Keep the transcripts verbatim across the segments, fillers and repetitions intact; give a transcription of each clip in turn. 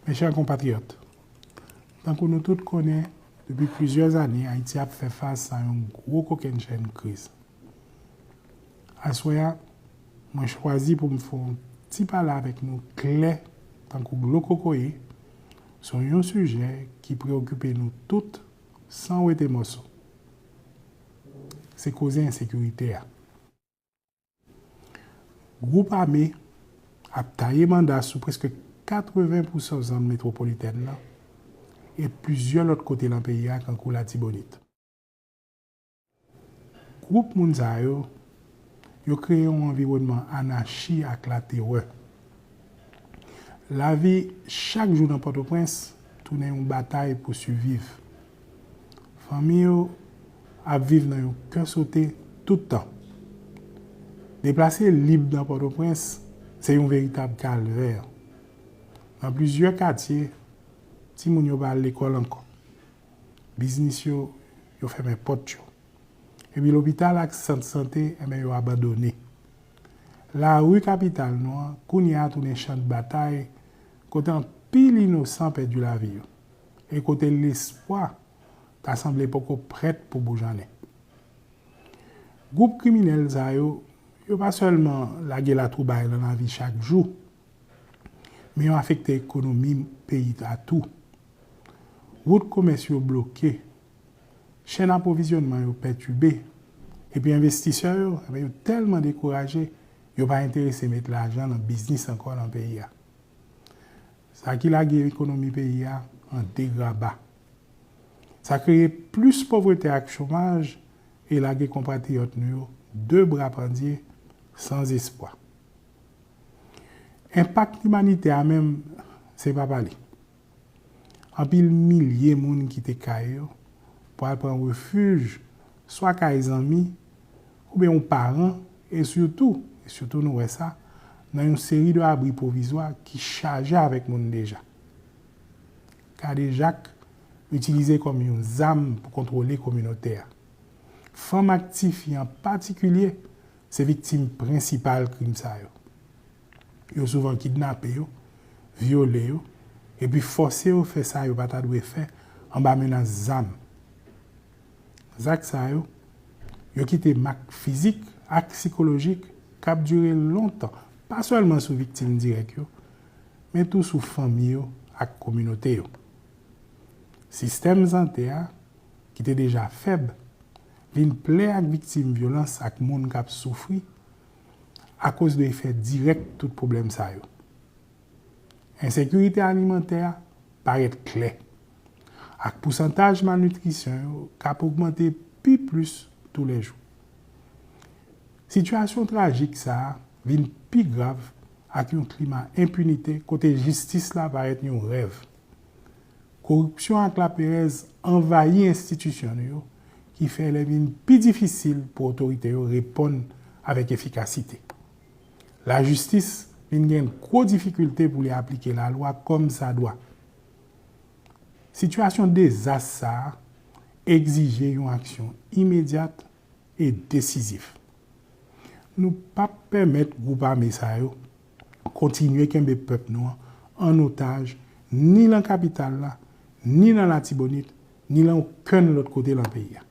Mes chers compatriotes, tankou nou tout konnen, depi plizyè ane, Ayiti ap fè fas a yon gwo kokennchenn kriz. Aswè a, mwen chwazi pou m fè yon ti pale avèk nou klè tankou dlo kokoye sou yon sijè ki preokipe nou tout san wete mòso. Se koze ensekirite a. Gwoup ame ap taye banda sou prèske katreven pousan zòn metwopolitèn nan e plizyè lòt kote nan peyi a, kankou Latibonit. Gwoup moun sa yo, yo kreye yon anviwònman anachi ak laterè. Lavi chak jou nan Pòtoprens tounen yon batay pou siviv. Fanmi yo ap viv nan yon kè sote tout tan. Deplase lib nan Pòtoprens se yon veritab kalvè. Nan plizyè katye, timoun yo pa al lekòl ankò. Biznis yo, yo fèmen pòt yo. Epi lopital ak sant sante, enben, yo abandone. Lari kapital nou an, kounye a tounen chan batay, kote anpil inosan pèdi lavi yo, e kote lespwa ta sanble poko prèt pou boujannen. Gwoup kriminèl sa yo, yo pa sèlman lage latwoublay nan lavi chak jou, men yo afekte ekonomi peyi a tou. Wout komès yo bloke, chèn apwovizyònman yo pètibe, epi envestisè yo, enben, yo tèlman dekouraje, yo pa enterese met lajan nan biznis ankò nan peyi a. Sa ki lage ekonomi peyi a an degraba. Sa kreye plis povrete ak chomaj e lage konpatriyòt nou yo de bra pandye, san espwa. Enpak imanitè a menm, se pa pale. Anpil milye moun kite kay yo pou al pran refij swa kay zanmi oubyen yon paran, e sitou, e sitou nou wè sa nan yon seri de abri pwovizwa ki chaje avèk moun deja. Kadejak itilize kòm yon zam pou kontwole kominote a. Fanm ak tifi an patikilye se viktim prensipal krim sa yo. Yo souvan kidnape yo, vyole yo, epi fòse yo fè sa yo pa ta dwe fè anba menas zam. Zak sa yo, yo kite mak fizik ak sikolojik k ap dire lontan, pa sèlman sou viktim dirèk yo, men tou sou fanmi yo ak kominote yo. Sistèm sante a, ki te deja fèb, vin plen ak viktim vyolans ak moun k ap soufri akoz de efè dirèk tout pwoblèm sa yo. Ensekirite alimantè a parèt klè, ak pousantaj malnitrisyon yo k ap ogmante pi plis toulejou. Sitiyasyon trajik sa a vin pi grav ak yon klima enpinite kote jistis la parèt yon rèv. Koripsyon ak laperèz anvayi enstitisyon nou yo, ki fè lè vin pi difisil pou otorite yo reponn avèk efikasite. Lajistis vin gen gwo difikilte pou li aplike lalwa kòmsadwa. Sitiyasyon dezas sa a egzije yon aksyon imedyat e desizif. Nou p ap pèmèt gwoup ame sa yo kontinye kenbe pèp nou an an otaj, ni nan kapital la, ni nan Latibonit, ni nan okenn lòt kote nan peyi a.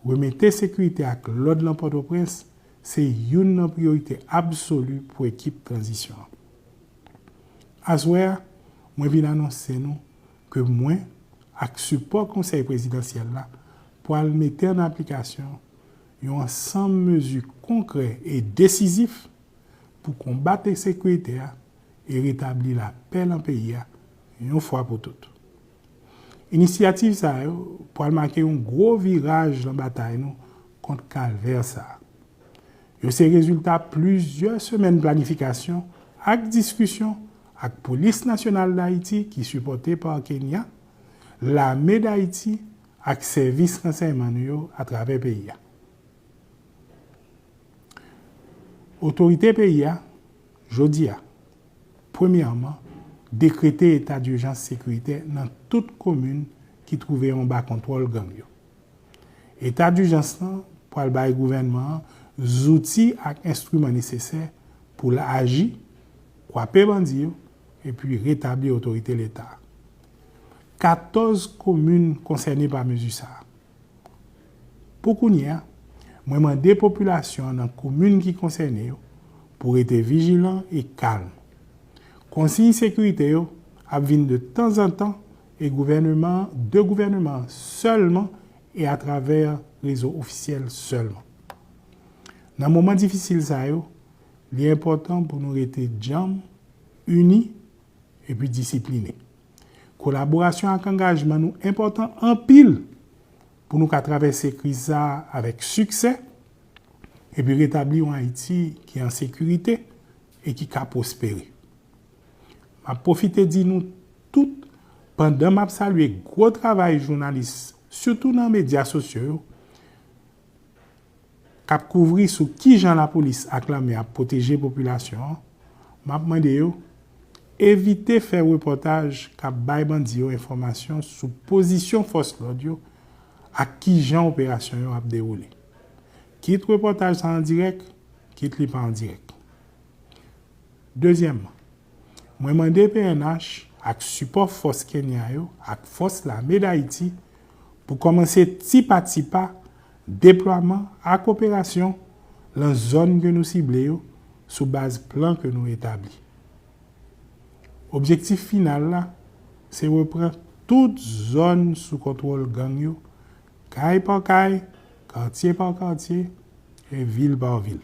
Remete sekirite ak lòd nan Pòtoprens se youn nan priyorite absoli pou ekip tranzisyon an. Aswè a, mwen vin anonse nou ke mwen, ak sipò Konsèy Prezidansyèl la, pral mete an aplikasyon yon ansanm mezi konkrè e desizif pou konbat ensekirite a e retabli lapè nan peyi a yon fwa pou tout. Inisyativ sa yo pral make yon gwo viraj nan batay nou kont kalvè sa a. Yo se rezilta plizyè semèn planifikasyon ak diskisyon ak Polis Nasyonal d Ayiti, ki sipòte pa Kenya, Lame d Ayiti ak sèvis ransèyman nou yo atravè peyi a. Otorite peyi a, jodi a, premyèman, dekrete eta dijans sekiritè nan tout komin ki twouve yo anba kontwòl gang yo. Eta dijans lan pral bay gouvènman an zouti ak enstriman nesesè pou l aji, kwape bandi yo, epi retabli otorite Leta. Katòz komin konsène pa mezi sa a. Pou kounye a, mwen mande popilasyon an nan komin ki konsène yo pou rete vijilan e kalm. Konsiy sekirite yo ap vin de tanzantan e gouvèneman, de gouvèneman an sèlman e atravè rezo ofisyèl sèlman. Nan moman difisil sa yo, li enpòtan pou nou rete djanm, ini epi disipline. Kolaborasyon ak angajman nou enpòtan anpil pou nou ka travèse kriz sa a avèk siksè epi retabli yon Ayiti ki an sekirite e ki ka pwospere. M ap pwofite di nou tout, pandan m ap salye gwo travay jounalis, sitou nan medya sosyo yo, k ap kouvri sou kijan lapolis ak lame ap pwoteje popilasyon an, m ap mande yo evite fè repòtaj k ap bay bandi yo enfòmasyon sou pozisyon fòs lòd yo ak kijan operasyon yo ap dewoule. Kit repòtaj sa an dirèk, kit li pa an dirèk. Dezyèmman, mwen mande P N H ak sipò fòs Kenya yo ak fòs lame Dayiti pou kòmanse ti pa ti pa deplwaman ak operasyon lan zòn ke nou sible yo sou baz plan ke nou etabli. Objektif final la, se repran tout zòn sou kontwòl gang yo, kay pa kay, katye pa katye, e vil pa vil.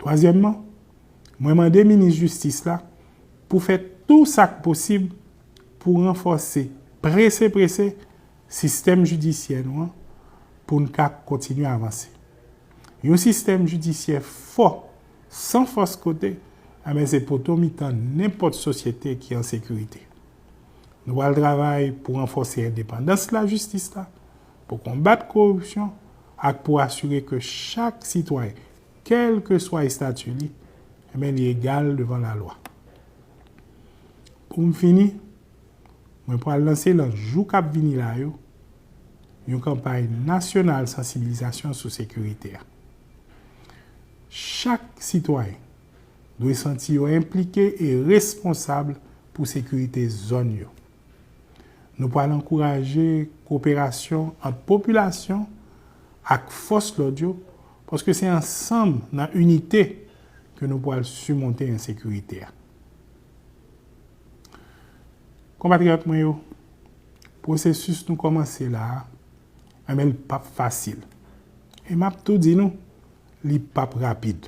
Twazyèmman, mwen mande minis jistis la pou fè tou sa k posib pou ranfòse prese prese sistèm jidisyè nou an pou n ka kontinye avanse. Yon sistèm jidisyè fò, san fòs kote, enben se poto mitan nenpòt sosyete ki an sekirite. Nou pral travay pou ranfòse endepandans lajistis la, pou konbat koripsyon ak pou asire ke chak sitwayen, kèlkeswa estati li, enben li egal devan lalwa. Pou m fini, mwen pral lanse lan jou k ap vini la yo yon kanpay nasyonal sansibilizasyon sou sekirite a. Chak sitwayen dwe santi yo enplike e responsab pou sekirite zòn yo. Nou pral ankouraje koperasyon ant popilasyon ak fòs lòd yo, paske se ansanm nan inite ke nou pral simonte ensekirite a. Konpatriyòt mwen yo, pwosesis nou kòmanse la a, enben l p ap fasil. E m ap tou di nou, li p ap rapid.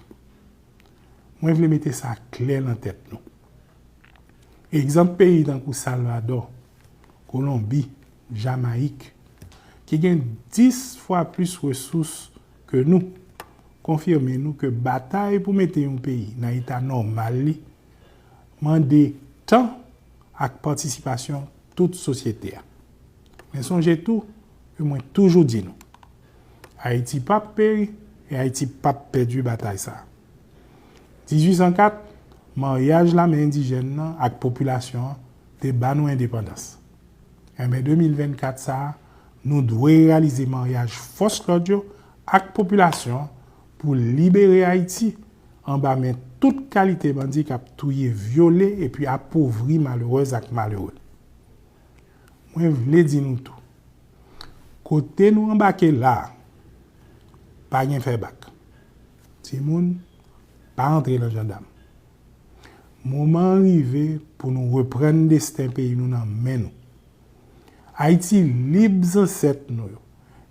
Mwen vle mete sa klè lan tèt nou. Egzanp peyi tankou Salvadò, Kolonbi, Jamayik, ki gen dis fwa plis resous ke nou, konfime nou ke batay pou mete yon peyi nan eta nòmal li mande tan ak patisipasyon tout sosyete a. Men sonje tou ke mwen toujou di nou, Ayiti p ap peri e Ayiti p ap pèdi batay sa a. Dizuit san kat, maryaj lame endijèn nan ak popilasyon an te ba nou endepandans. Enben, de mil vennkat sa a, nou dwe reyalize maryaj fòs lòd yo ak popilasyon an pou libere Ayiti anba men tout kalite bandi k ap touye, vyole epi apovri malerèz ak malere. Mwen vle di nou tou, kote nou anbake la a, pa gen fè bak. Timoun, pa antre lan jandam. Moman an rive pou nou reprann desten peyi nou nan men nou. Ayiti lib zansèt nou yo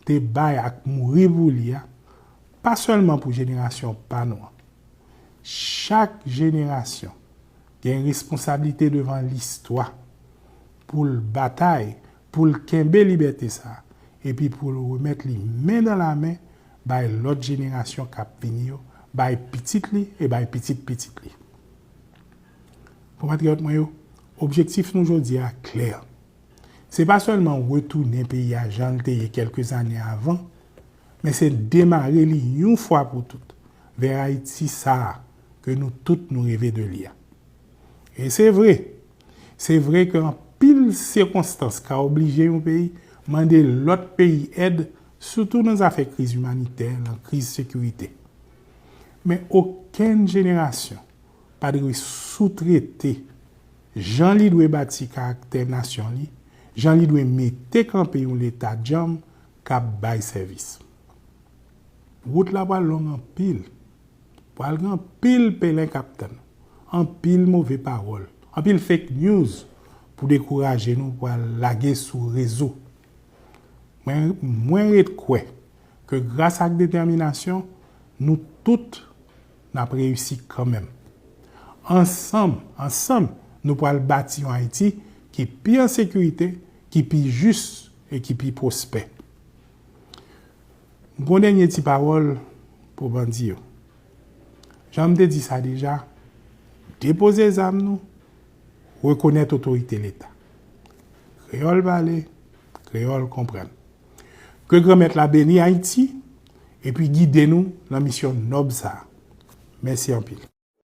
te bay ak mouri pou li a, pa sèlman pou jenerasyon pa nou an. Chak jenerasyon gen responsablite devan listwa pou l batay, pou l kenbe libète sa a, epi pou l remèt li men nan lamen bay lòt jenerasyon k ap vini yo, bay pitit li e bay pitit pitit li. Konpatriyòt mwen yo, objektif nou jodi a klè. Se pa sèlman retounen peyi a jan l te ye kèlke zane avan, men se demare li yon fwa pou tout vè Ayiti sa a ke nou tout nou reve de li a. E se vre, se vre ke anpil sikonstans ka oblije yon peyi mande lòt peyi èd, sitou nan zafè kriz imanitè, nan kriz sekirite. Men okenn jenerasyon pa dwe soutrete jan li dwe bati karaktè nasyon li, jan li dwe mete kanpe yon Leta djanm k ap bay sèvis. Wout la pral long anpil. Pral gen anpil pelen k ap tann. Anpil move pawòl. Anpil fake news pou dekouraje nou pral lage sou rezo. Mwen, mwen ret kwè ke gras ak detèminasyon, nou tout n ap reyisi kanmenm. Ansanm, ansanm, nou pral bati yon Ayiti ki pi an sekirite, ki pi jis e ki pi pwospè. M gon dènye ti pawòl pou bandi yo. Jan m te di sa deja, depoze zam nou, rekonèt otorite Leta. Kreyòl pale, kreyòl konprann. Ke Granmèt la beni Ayiti epi gide nou nan misyon nòb sa a. Mèsi anpil.